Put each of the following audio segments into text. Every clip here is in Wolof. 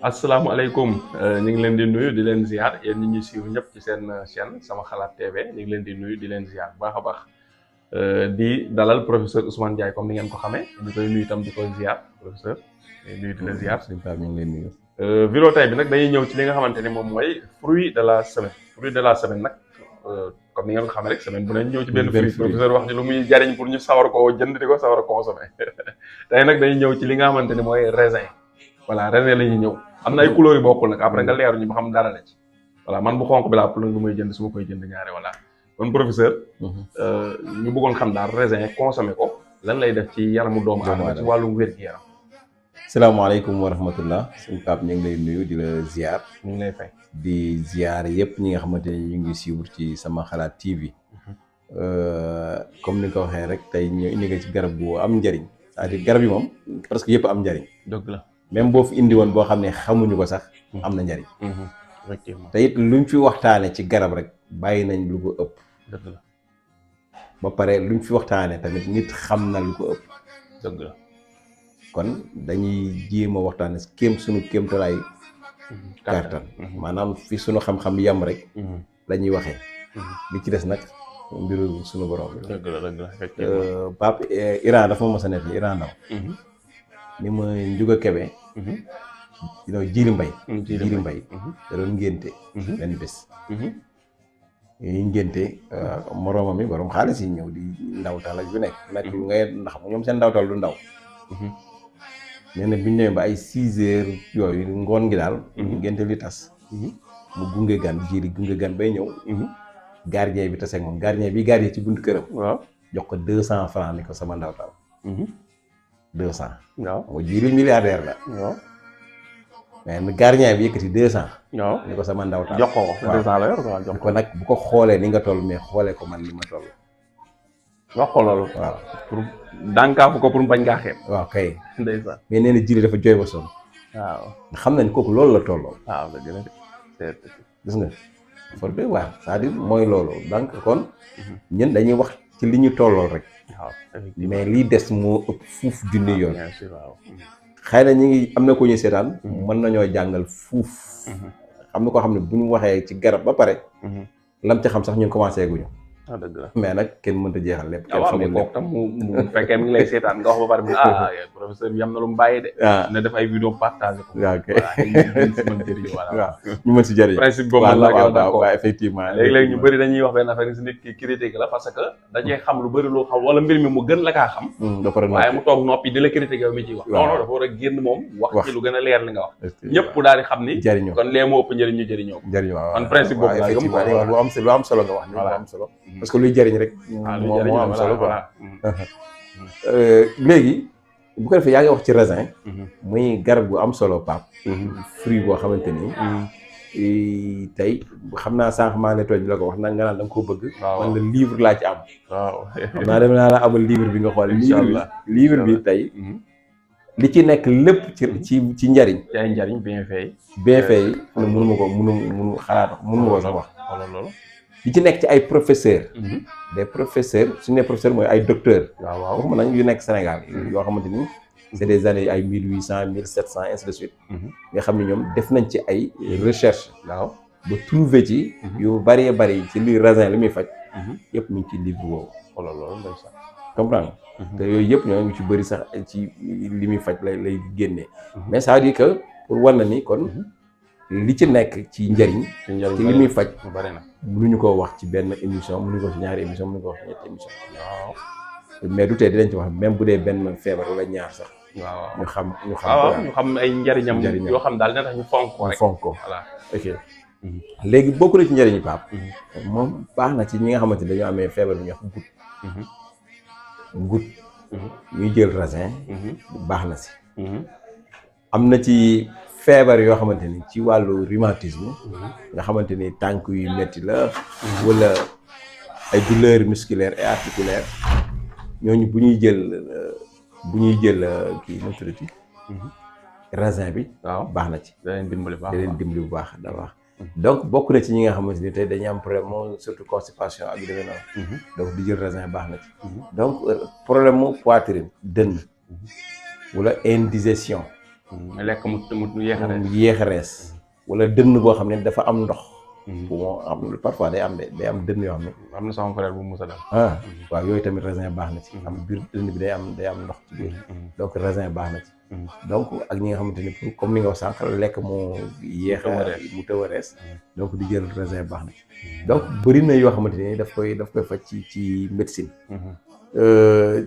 asalaamaaleykum ñu ngi leen di nuyu di leen ziar yéen ñi ñuy suivre ñëpp ci seen chaîne sama xalaat TV ñu ngi leen di nuyu di leen ziar bu baax a baax di dalal professeur Ousmane Ndiaye comme ni ngeen ko xamee ñu koy nuyu itam di ko ziar professeur di nuyu di leen ziar. sëñ Pape ñu ngi leen nuyu. vidéo tey bi nag dañuy ñëw ci li nga xamante ni moom mooy fruit de la semaine fruit de la semaine nag comme ni ngeen ko xamee rek semaine bu ne ñëw ci benn fruit professeur wax ni lu muy jariñ pour ñu sawar koo jënd di ko sawar a consommer tey nag dañuy ñëw ci li nga xamante ni mooy raisin. voilà raisin la ñuy ñëw am na ay couleurs yu bokkul nag après nga leeru ñu ba xam dara la ci voilà man bu xonq bi laa pour lu may jënd su ma koy jënd ñaare voilà kon professeur ñu bëggoon xam daal raisin consommé ko lan lay def ci yaramu doomu aadama ci wàllum wér-gu-yaram. salaamaaleykum wa rahmatullah sëñ Pape ñu ngi lay nuyu di la ziar. ñu ngi lay fay di ziar yëpp ñi nga xamante ne ñu ngi suivre ci sama xalaat TV. comme ni nga ko waxee rek tey ñu indi nga ci garab bu am njariñ c'est-à-dire garab yi moom presque yëpp am njariñ. dëgg la. même boo fi indi woon boo xam ne xamuñu ko sax am na njariñ. effectivement te it luñ fi waxtaane ci garab rek bàyyi nañ lu ko ëpp. dëgg la. ba pare luñ fi waxtaane tamit nit xam na lu ko ëpp. dëgg la. kon dañuy jéem a waxtaane suñu kéemtalaay kàttan maanaam fi suñu xam-xam yam rek la ñuy waxee. li ci des nag mbiru suñu borom bi. dëgg la dëgg la effectivement. Pape Iran dafa ma mos a nekk Iran ndaw ni ma Njuga Kebe Jili Mbay Jili Mbay da doon ngénte benn bés yi ngénte moroomam mi borom xaalis yi ñëw di ndawtal ak yu nekk ngay ndax ñoom seen ndawtal du ndaw nee na bi ñu ñëwee ba ay 6 heures yooyu ngoon gi daal ngénte li tas mu gunge gan Jili gunge gan bay ñëw gardien bi taseeg moom gardien ci buntu këram waaw jox ko 200 francs ni ko sama ndawtal 200. waaw mooy Jili milliardaire la. waaw mais gardien bi yëkkati 200. waaw ni ko sama ndawtal jox ko 200 la yor quoi jox ko nag bu ko xoolee ni nga toll mais xoolee ko man ni ma toll. wax ko loolu. waaw pour dànkaafu ko pour bañ ngaa xeeb. waaw kay. ndeysaan. mais nee na Jili dafa jooy ba sonn. waaw xam nañ kooku loolu la tolloo. waaw dëgg la gis nga for de waaw c'est-à-dire mooy loolu donc kon ñun dañuy wax ci li ñu tollool rek. waaw mais lii des moo ëpp fuuf junni yoon. bien sûr waaw. xëy na ñu ngi am na ko ñuy seetaan. mën nañoo jàngal fuuf. xam na koo xam ne bu ñu waxee ci garab ba pare. lam ci xam sax ñun commencé guñu. ah dëgg la mais nag kenn mënta jeexal lépp. waaw mais kooku tam mu fekkee mi ngi lay seetaan nga wax ba pare mu professeur bi am na lu mu bàyyi de. ne def ay vidéo partagé ko. waaw ok waaw ñu mën si jëriñ. principe boobu la waaw effectivement. léeg-léeg ñu bëri dañuy wax benn affaire si nit ki critique la parce que dañuy xam lu bëri loo xam wala mbir mi mu gën la kaa xam. waaye mu toog noppi di la critique yow mi ciy wax. non non dafa war a génn moom wax ci lu gën a leer li nga wax. ñëpp daal di xam ni. jëriñoo kon lee moo ëpp njëriñ ñu jëriñoo ko. jëriñoo waaw kon principe boobu laa gëm quoi. lu am solo nga wax ni lu am solo. parce que luy jëriñ rek. moo am solo quoi. léegi bu ko defee yaa ngi wax ci raisin. muy garab gu am solo Pape. fruit boo xamante ni. tey xam naa sànq maa ngi lay tooj la ko wax nag nga naan da nga koo bëgg. waaw man la livre laa ci am. waaw xam naa dem naa la amal livre bi nga xool. incha allah livre bi tey. li ci nekk lépp ci njariñ. ci ay njariñ bienfait yi. bienfait yi mënu xalaat mënu ko sax wax. wala loolu. li ci nekk ci ay professeurs. des professeurs suñu nee professeur mooy ay docteurs. waaw waaw waxuma nag yu nekk Sénégal yoo xamante ni c'est des années ay 1800 1700 ainsi de suite. nga xam ne ñoom def nañ ci ay recherche. waaw ba trouver ci. yu bëree bëri ci li raisin li muy faj. yëpp mu ngi ci livre boobu. wala loolu ndeysaan. comprendre te yooyu yëpp ñoo ngi ci bëri sax ci li muy faj lay génnee. mais ça veut dire que pour war na ni kon. li ci nekk ci njëriñ. ci li muy faj. bari na mënuñu koo wax ci benn émission mënuñu ko wax ci ñaari émission mënuñu ko wax ci ñetti émission. waaw. mais du tee dinañ ci wax même bu dee benn feebar wala ñaar sax. waaw ñu xam. waaw ñu xam ay njëriñam. yoo xam daal ne tax ñu fonk ko rek. fonk ko voilà. ok léegi bokk na ci njëriñu Pape. moom baax na ci ñi nga xamante ne dañoo amee feebar bi ñuy wax goutte. ñuy jël raisin. baax na si. am na ci feebar yoo xamante ni ci wàllu rhumatisme. nga xamante ni tànk yu metti la. wala ay douleurs musculaires et articulaires. ñooñu bu ñuy jël kii nu mu tuddati. raisin bi. waaw baax na ci. da leen dimbali bu baax da baax. donc bokk na ci ñi nga xamante ni tey dañuy am problème moom surtout constipation ak yu demee noonu. donc di jël raisin baax na ci. donc problème mu poitrine dënn. wala indigestion. lekk mu yéex a rees. mu yéex a rees. wala dënn boo xam ne dafa am ndox. bon am parfois day am dënn yoo xam ne. am na sama frère bu Moussa dal. waaw yooyu tamit raisin baax na ci. am biir dënn bi day am ndox ci biir. donc raisin baax na ci. donc ak ñi nga xamante ni pour comme ni nga wax sànq lekk moo yéex mu tëw a rees. donc di jël raisin baax na ci. donc bëri na yoo xamante ni daf koy faj ci médecine.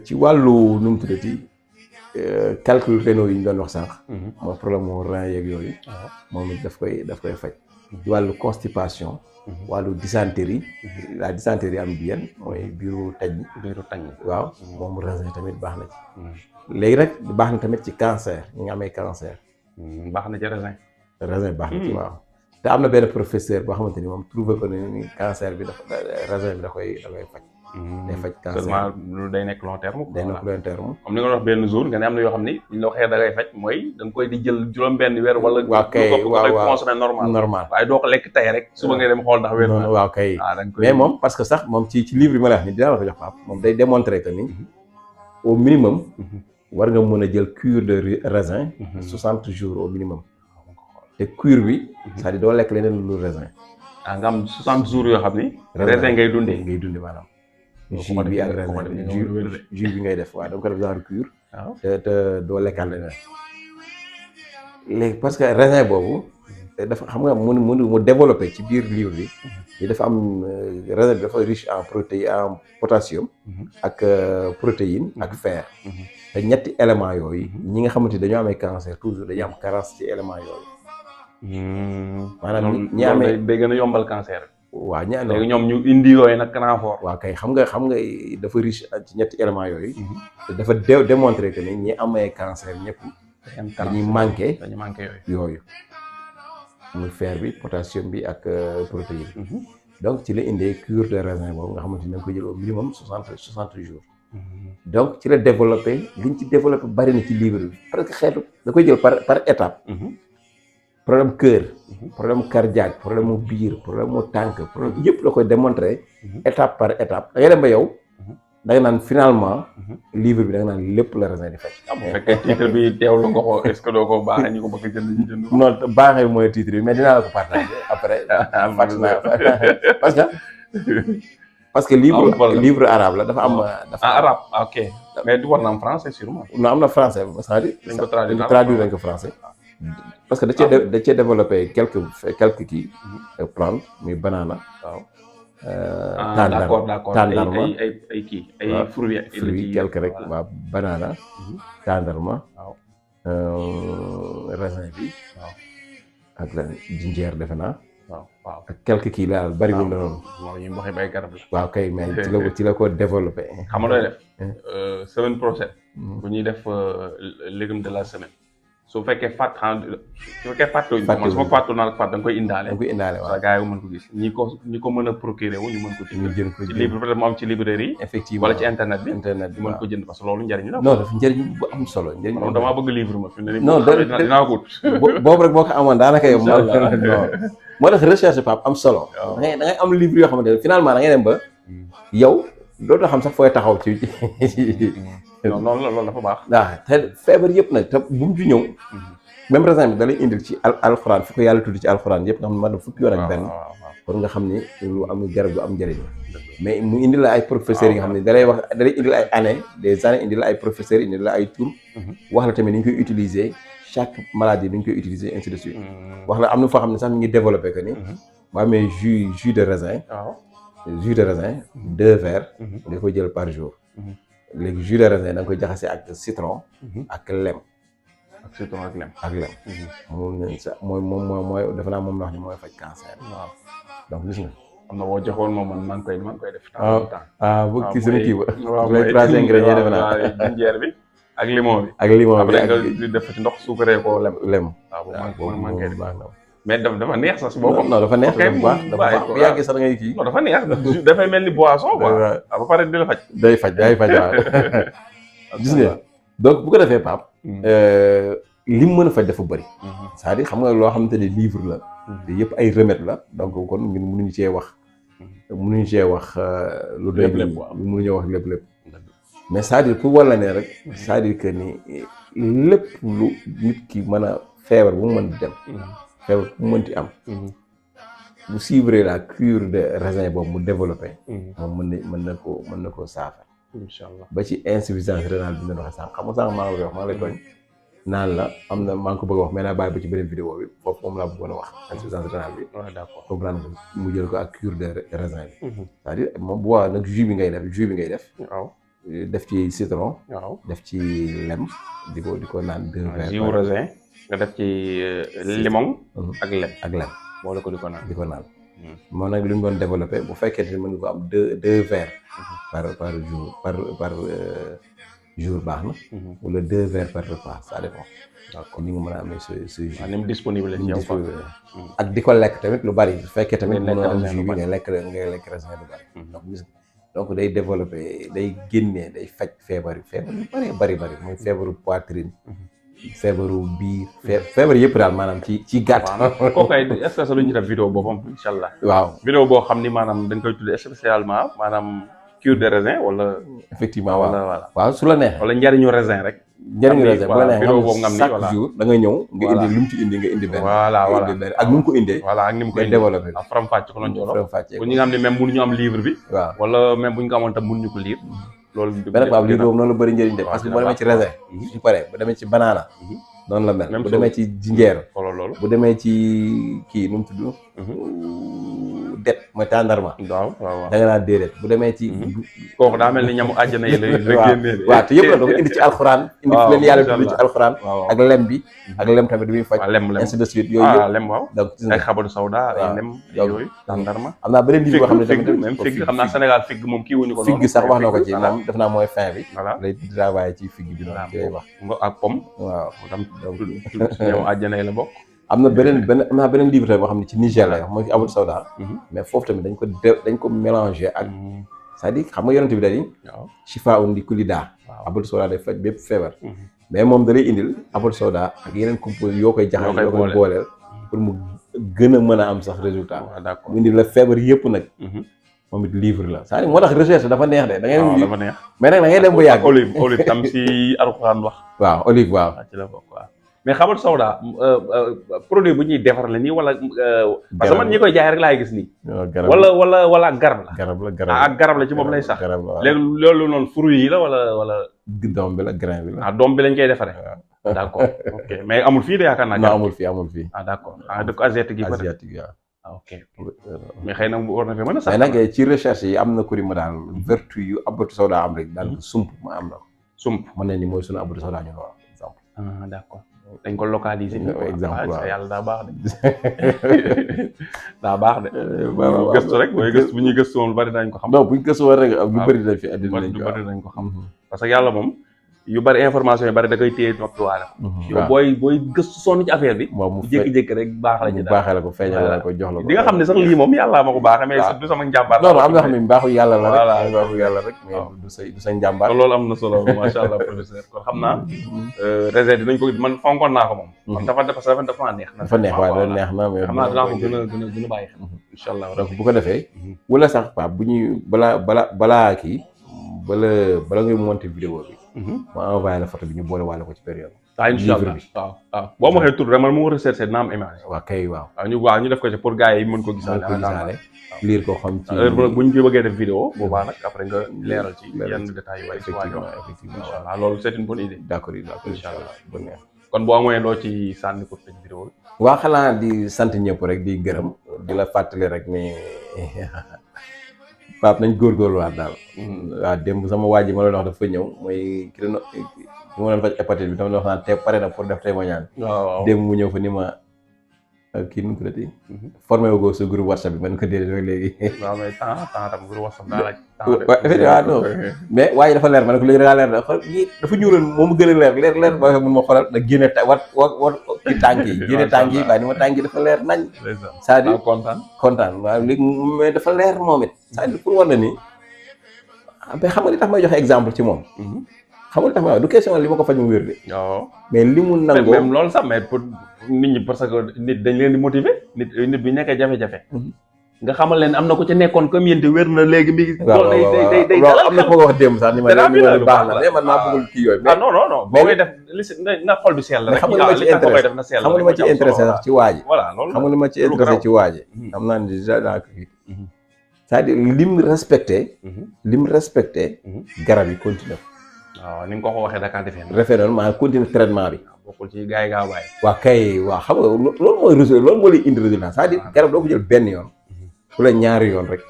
ci wàllu nu mu tuddati calcul rénaux yi ñu doon wax sànq. mooy problème mu rein yeeg yooyu. moom it daf koy faj. ci wàllu constipation. wàllu dysenterie. la dysenterie am bien mooy biiru tañ. waaw moom raisin tamit baax na ci. léegi nag baax na tamit ci cancer ñi nga amee cancer. baax na ci raisin. raisin baax na ci waaw. te am na benn professeur boo xamante ni moom trouvé ko ni cancer bi raisin bi da koy faj. day faj cancer seulement loolu day nekk long terme. day nekk long terme. comme ni nga wax benn jour nga ne am na yoo xam ni buñ la waxee da ngay faj mooy da nga koy di jël juróom-benn weer wala. waaw kay waaw consommer normal. waaye doo ko lekk tey rek. suba ngay dem xool ndax wér na. waaw kay mais moom parce que sax moom ci livre yi ma la wax ni dinaa la ko jox Pape moom day démontrer que ni au minimum. war nga mën a jël cure de raisin. 60 jours au minimum. te cure bi. c'est-à-dire doo lekk leneen lu raisin. nga am 60 jours yoo xam ni. raisin ngay dundee maanaam. jus bi ak raisin jus bi ngay def waaw da nga ko def genre cure. waaw te doo lekkaat leneen. léegi parce que raisin boobu. dafa xam nga mu développé ci biir livre bi. dafa am raisin bi dafa riche en potassium. ak protéine ak fer. te ñetti éléments yooyu. ñi nga xamante ni dañoo amee cancer toujours dañuy am carence ci éléments yooyu. maanaam ñi amee day gën a yombal cancer. waaw léegi ñoom ñu indi yooyu nag canafort. waaw kay xam nga dafa riche ci ñetti éléments yooyu. te dafa démontrer que ni ñi amee cancer ñëpp. dañuy manqué yooyu. muy fer bi potassium bi ak protéine. donc ci la indee cure de raisin boobu nga xamante ni da nga koy jël au minimum 60 jours. donc ci la développé liñ ci développé bari na ci livre bi parce que xeetu da koy jël par étape. problème cœur. problème cardiaque problème mu biir problème mu tànk problème yëpp da koy démontrer. étape par étape da ngay dem ba yow. da nga naan finalement. livre bi da nga naan lépp la raisin di faj. bu fekkee titre bi teewlu nga ko est-ce que doo ko baaxee ñu ko bëgg a jënd. non baaxee mooy titre bi mais dinaa la ko partager après. parce que livre arabe la dafa am. arabe ok mais du war na am français sûrement. non am na français c'est-à-dire. dañ ko traduire nañ ko français. parce que da cee développé quelques kii. plantes muy banana. waaw. d'accord tàndarma ay kii ay fruits quelque rek waaw banana. tàndarma. waaw. raisin bi. waaw. ak la jinjeer defe naa. waaw ak quelques kii laal bariwul la noonu. waaw ñu waxee bay garab la. waaw kay mais ci la ko développé. xam nga looy def. semaine prochaine. bu ñuy def légumes de la semaine. su fekkee fàttewuñ ko man su ma fàttu naa fàtt da nga koy indaale. waaw gars yi mën ko gis ñi ko mën a procurer wu ñu mën ko jënd ci livre peut-être mu am ci librairie. effectivement wala ci internet bi mën ko jënd parce que loolu njëriñ la. non dafa njëriñ bu am solo njëriñ. damaa bëgg livre ma fi mu ne nii. non dinaa ko wut. boobu rek boo ko amoon daanaka yow. moo tax recherche Pape am solo. da ngay am livre yoo xamante ne finalement da ngay dem ba yow dootoo xam sax fooy taxaw ci. non loolu dafa baax. waaw te feebar yëpp nag te bu mu ci ñëw. même raisin bi da lay indil ci alxuraan fi ko yàlla tudd ci alxuraan yëpp nga xam ne man fukki yoon ak benn. pour nga xam ni lu am garab lu am njëriñ. mais mu indil la ay professeurs yi nga xam ne da lay indil ay années des années indil la ay professeurs indil la ay tur. wax la tamit ni ñu koy utiliser chaque maladie ni ñu koy utiliser ainsi de suite. wax la am na foo xam ne sax mi ngi développé que ni. boo amee jus de raisin. jus de raisin 2 verres. nga koy jël par jour. léegi jus de raisin da nga koy jaxase ak citron. ak lem. ak citron ak lem. mooy defe naa moom la wax ni mooy faj cancer. waaw donc gis nga. am na boo joxoon moom man koy def. bu kii suñu kii ba. waaw mooy 3 ingrédients defe naa. jinjeer bi ak limon bi. ak limon bi après nga def ci ndox suukaree ko lem. waaw boobu man koy def. mais dafa neex sax si boppam. non dafa neex dafa baax bu yàggee sax da ngay kii. non dafa neex dafay mel ni boisson quoi. ba pare di la faj. day faj waaw. gis nga donc bu ko defee Pape. li mu mën a faj dafa bëri. c'est-à-dire xam nga loo xamante ne livre la. te yëpp ay remède la donc kon ñun mënuñu cee wax. lu doy lépp mënuñu wax lépp. mais c'est-à-dire pour walla ne rek. c'est-à-dire que ni lépp lu nit ki mën a feebar bu mu mën di dem feebar bu mu mënti am bu suivre la cure de raisin boobu mu développé moom mën na koo saafara incha allah ba ci insuffisance rénale bi ñu doon waxee sànq xam nga sànq maa ngi lay tooñ naan la am na maa ngi ko bëgg a wax mais naa bàyyi ba ci beneen vidéo bi foofu moom laa bëggoon a wax insuffisance rénale bi waaw d'accord comprendre nga mu jël ko ak cure de raisin bi c'est-à-dire moom bu waa nag jus bi ngay def waaw def ci citron waaw def ci lem di ko naan 2 verres jus raisin nga def ci limon ak lem boole ko di ko naan moom nag lu ñu doon développé bu fekkee ne mën nga ko am deux verres par jour par jour baax na wala 2 verres par repas ça dépend d'accord ni nga mën a amee sa jus ni mu disponible ci yow ak di ko lekk tamit lu bari bu fekkee tamit mënoo am jus bi ngay lekk raisin lu bari donc day développé day génnee day faj feebar yu bari mooy feebaru poitrine feebaru biir feebar yëpp daal maanaam ci gàtt. kooku ay est-ce que lu ñu def vidéo boppam incha allah. waaw vidéo boo xam ni maanaam dañ koy tuddee spécialement maanaam cure de raisin wala. effectivement voilà waaw su la neexee. wala njariñu raisin rek. njariñu raisin bu la neexee vidéo boobu nga xam ni chaque jour da nga ñëw. nga indi lu mu ci indi nga indi benn. voilà ak nu mu ko indee. voilà ak ni mu ko indee développé. waaw faram-fàcce ko noonu jox faram-fàcce ko ñi nga xam ne même mënuñu am livre bi. waaw wala même bu ñu ko amoon tam mënuñu ko lire. loolu benn baabu lii boobu noonu la bëri njëriñ de parce que boo demee ci raisin. su paree bu demee ci banana. noonu la mel bu demee ci jinjeer loolu bu demee ci kii nu mu tudd det mooy tàndarma waaw da nga naan déedéet bu demee ci kooku daa mel ni ñamu àjjana yi la génnee waaw te yëpp la da ko indi ci alxuraan indi fi leen yàlla tudd ci alxuraan ak lem bi ak lem tamit du muy faj lem ainsi de suite yooyu yëpp lem waaw donc ay xabaru sawda ay lem yooyu tàndarma am naa beneen livre boo xam ne tamit même fig xam naa Sénégal fig moom kii wuñu ko noonu fig sax wax na ko ci moom def naa mooy fin bi voilà lay travailler ci fig bi noonu ci lay wax ak pomme waaw tam ñamu àjjana yi la bokk am na beneen livre tamit boo xam ne ci Niger lay wax mooy ci Abdou Sawda mais foofu tamit dañ ko mélanger ak c'est-à-dire xam nga yonent bi dañuy shifaa'un li kulli daa Abdou Sawda day faj bépp feebar mais moom da lay indil Abdou Sawda ak yeneen composés yoo koy jaxal yoo koy booleel pour mu gën a mën a am sax résultat mu indil la feebar yëpp nag moom it livre la c'est-à-dire moo tax recherche dafa neex de da ngay dafa neex mais nag da ngay dem ba yàgg olive tam si Alxuraan wax waaw olive waaw ci la bokk waaw mais xamal sawda produit bu ñuy defar la nii wala parce que man ñi koy jaay rek laay gis nii wala garab la garab la ci moom lay sax léegi loolu noonu fruit yi la wala doom bi la grain bi la doom bi lañ koy defaree d'accord ok mais amul fii de yaakaar naa non amul fii d'accord dëkk asiatique yi asiatique waaw ok mais xëy na war na fi mën a sax mais nag ci recherche yi am na ku ma daal vertu yu Abdou Sawda am rek daal sump ma am na ko sump mën nañ ni mooy sunu Abdou Sawda ñu wax exemple d'accord dañ ko localiser exemple waaw yàlla daa baax de daa baax de gëstu rek mooy gëstu bu ñuy gëstu moom lu bari dañ ko xam non buñ gëstu woon rek lu bari dañ fi andi lu bari dañ ko xam parce que yàlla moom yu bari information yu bari da koy téye noppiwaale yow booy gëstu sonn ci affaire bi mu jékki-jékki rek baax la ci daal baaxee la ko feeñal la ko jox la ko di nga xam ne sax lii moom yàlla ma ko baaxee mais du sama njàmbaar non am na xam ne mbaaxu yàlla la rek mbaaxu yàlla rek mais du sa njàmbaar loolu am na solo macha allah professeur kon xam naa raisin dinañ ko man fonkoon naa ko moom dafa neex waaye da neex na mais xam naa dinaa ko gën a bàyyi xel incha allah donc bu ko defee wala sax Pape bu ñuy balaa kii bala ngay monter vidéo bi ma envoyé la photo bi ñu boole waale ko ci période incha allah waaw boo ma waxee tur rek man mu recherché dina am image waaw kay waaw ñu def ko ci pour gars yi mën ko gisaale lire ko xam ci heure bu ñu bëggee def vidéo boobaa nag après nga leeral ci yenn détails yu bari effectivement incha allah loolu c'est une bonne idée d'accord incha allah bu neex kon boo amee loo ci sànni pour tëj vidéo bi waa xanaa di sant ñëpp rek di gërëm di la fàttali rek ni Pape nañ góorgóorluwaat daal waaw démb sama waa ji ma la wax dafa ñëw mooy ki doon ma doon faj hépatite bi dama doon wax naan te pare na pour def témoignage waaw démb mu ñëw fa ni ma kii nu mu tuddati formé wu ko sa groupe WhatsApp bi man ko déedéet léegi waaw mais temps tam groupe WhatsApp daa laaj effectivement non mais waaye dafa leer ma ne ko léegi da ngaa leer da xool dafa ñuuloon moom gën a leer ba mun ma xoolal da génne war ci tànk yi génne tànk yi waaye ni ma tànk yi dafa leer nañ c'est-à-dire kontaan waaw léegi mais dafa leer moom it c'est-à-dire pour war na ni mais xam nga li tax may joxe exemple ci moom xam nga li tax may wax du question li ma ko faj mu wér de mais li mu nangoo même loolu sax mais pour nit ñi parce que nit dañ leen di motiver nit bi nekkee jafe-jafe nga xamal leen am na ko ca nekkoon comme yéen te wér na léegi mi ngi. waaw day loolu am na ko wax démb sax ni ma ne baax na mais man maa bëggul kii yooyu. ah non non non boo koy def li si na xol bi sell rek. xam nga li ma ci intéressé def na sell xam nga li ma ci intéressé sax ci waa ji. voilà loolu xam nga li ma ci intéressé ci waa ji. xam naa ne déjà daa ko kii. c'est-à-dire lim respecté garab yi continué. waaw ni nga ko waxee da kaa defee. référendum maa continué traitement bi. bokkul ci gars yi gaaw bàyyi. waa kay waa xam nga loolu mooy résultat loolu moo lay indi résultat c'est-à-dire garab doo ko jël benn yoon. wala ñaari yoon rek.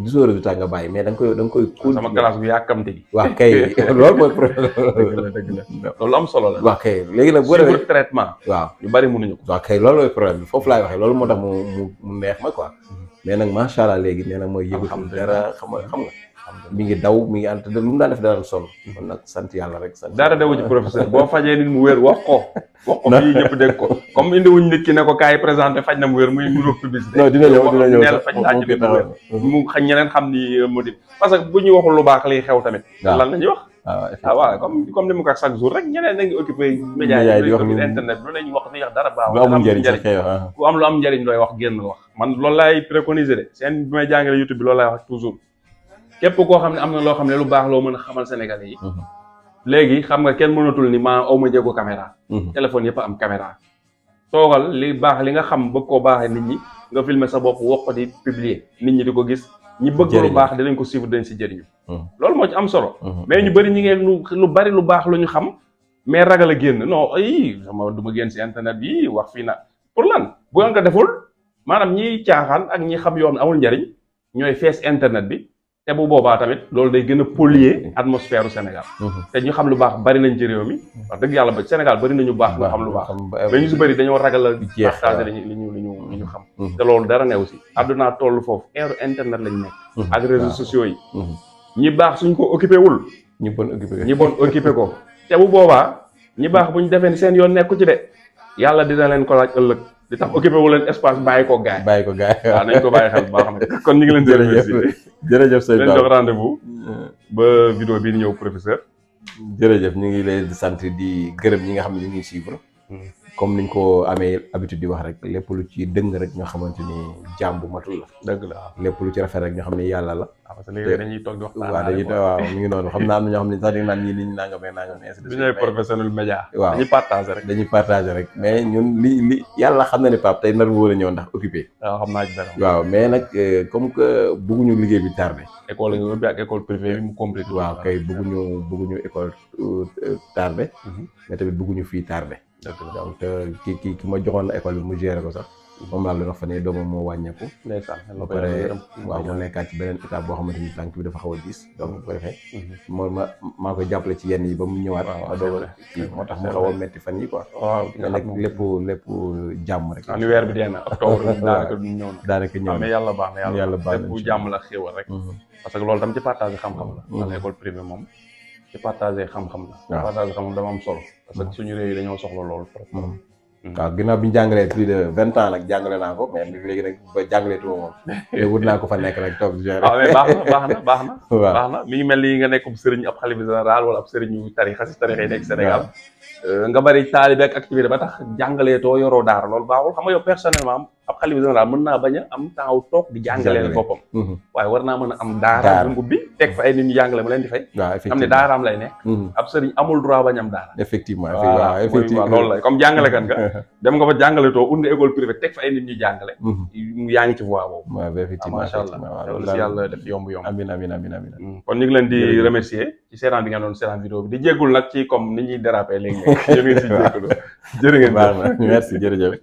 gisoo résultat nga bàyyi mais da nga koy. sama classe bi yàkkamte gi. waa kay loolu mooy problème. dëgg la loolu am solo la. waa kay léegi nag boo defee traitement. waaw ñu bari mënuñu ko. waa kay loolu mooy problème bi foofu laay waxee loolu moo tax mu neex ma quoi. mais nag macha allah léegi nee na mooy yëgatul dara xam nga. mi ngi daw mi ngi ànd te lu mu daan def dara solo. kon nag sant yàlla rek sant. dara dewu ci professeur boo fajee nit mu wér wax ko fii ñëpp dégg ko comme indi wuñ nit ki ne ko kaay présenté faj na mu wér muy muro publicité. non dina ñëw neel faj naa ci mu wér mu xañ ñeneen xam ni motif parce que bu ñuy waxul lu baax liy xew tamit. lan la ñuy wax. waaw comme ni mu ko chaque jour rek ñeneen na ngi occupé média yi di wax internet lu lañu wax ni wax dara baax. lu amul njëriñ ku am lu am njëriñ looy wax génn wax man loolu laay préconiser de seen bi may jàngale YouTube bi loolu laay wax toujours képp koo xam ne am na loo xam ne lu baax loo mën a xamal Sénégalais yi. léegi xam nga kenn mënatul ni maa aw ma jéego caméra. téléphone yëpp am caméra. toogal li baax li nga xam bëgg koo baaxee nit ñi nga filmer sa bopp wax ko di publier nit ñi di ko gis. ñi bëgg lu baax dinañ ko suivre dañ si jëriñu. loolu moo ci am solo. mais ñu bëri ñi ngeen lu bari lu baax lu ñu xam mais ragal a génn non ay sama du ma génn si internet bi wax fii na pour lan bu ngeen ko deful maanaam ñiy caaxaan ak ñi xam yoon amul njariñ ñooy fees internet bi. te bu boobaa tamit loolu day gën a polluer atmosphère u Sénégal. te ñu xam lu baax bari nañ ci réew mi. wax dëgg yàlla ba Sénégal bari nañu baax nga xam lu baax. mais ñu si bëri dañoo ragal a partager li ñu xam. te loolu dara neew si. àdduna toll foofu ère internet lañ nekk. ak réseaux sociaux yi. ñi baax suñ ko occupé wul. ñi bon occupé ko. te bu boobaa ñi baax bu ñu defee seen yoon nekku ci de yàlla dina leen ko laaj ëllëg. di tax occupé wu leen espace bàyyi ko gaay waaw nañ ko bàyyi xel bu baax na kon ñu ngi leen di remercier jërëjëf sëñ leen jox rendez-vous ba vidéo bii di ñëw professeur jërëjëf ñu ngi leen di sant di gërëm ñi nga xam ne ñu ngi suivre comme niñ ko amee habitude di wax rek lépp lu ci dëng rek ñoo xamante ni jaam bu matul la dëgg la lépp lu ci rafet rek ñoo xam ne yàlla la parce que léegi dañuy toog di wax waaw mi ngi noonu xam naa am na ñoo xam ne sax di naan ñii niñ nangam du ñooy professionnel média waaw dañuy partager rek mais ñun li yàlla xam na ne Pape tey nar wóor a ñëw ndax occupé waaw xam naa ci dara waaw mais nag comme que bëgguñu liggéey bi tardé école nga ubbi ak école privée bi mu compliqué waaw kay bëgguñu école tardé mais tamit bëgguñu fii tardé donc ki ma joxoon école bi mu géré ko sax moom laa leen wax fa ne doomam moo wàññeeku. ndeysaan ba pare waaw mu nekkaat ci beneen étape boo xamante ni tànk bi dafa xaw a diis donc bu ko defee. maa koy jàppale ci yenn yi ba mu ñëwaat. moo tax mu xaw a metti fan yi quoi. waaw nga nekk lépp jàmm rek. ni weer bi dee na octobre daanaka ñëw na. daanaka ñëw na mais yàlla baax na yàlla baax na lépp jàmm la xéewal rek. parce que loolu tam ci partage xam-xam la. ndax école privée moom ci partage xam-xam la. waaw partage xam-xam dama am solo. parce que suñu réew yi dañoo soxla loolu. waaw ginnaaw bi ñu jàngalee plus de 20 ans nag jàngale naa ko mais léegi nag ba jàngalee tuuma moom te wut naa ko fa nekk rek toog gérer. waaw mais baax na mi ngi mel ni nga nekk sëriñ ab xalifa général wala ab sëriñu tarixa si tarixa yi nekk Sénégal nga bari taalibe ak activité ba tax jàngalee too yoroo daara loolu baaxul xam nga yow personnellement ab xalifa général mën naa bañ a am temps toog di jàngalee boppam waaye war naa mën a am daara bu ubbi teg fa ay nit ñu jàngale ma leen di fay xam ne daaraam lay nekk ab sëriñ amul droit bañ am daara effectivement loolu la comme jàngalekat nga dem nga fa jàngale too ut nga école privée teg fa ay nit ñuy jàngale yaa ngi ci voie boobu effectivement macha allah loolu si yàlla def yomb amiin kon ñu ngi leen di remercier ci seetaan bi ngeen doon seetaan vidéo bi di jéggul nag ci comme ni ñuy déraper léegi ñu ngi si jégalu jërë ngeen baax na merci jërëjëf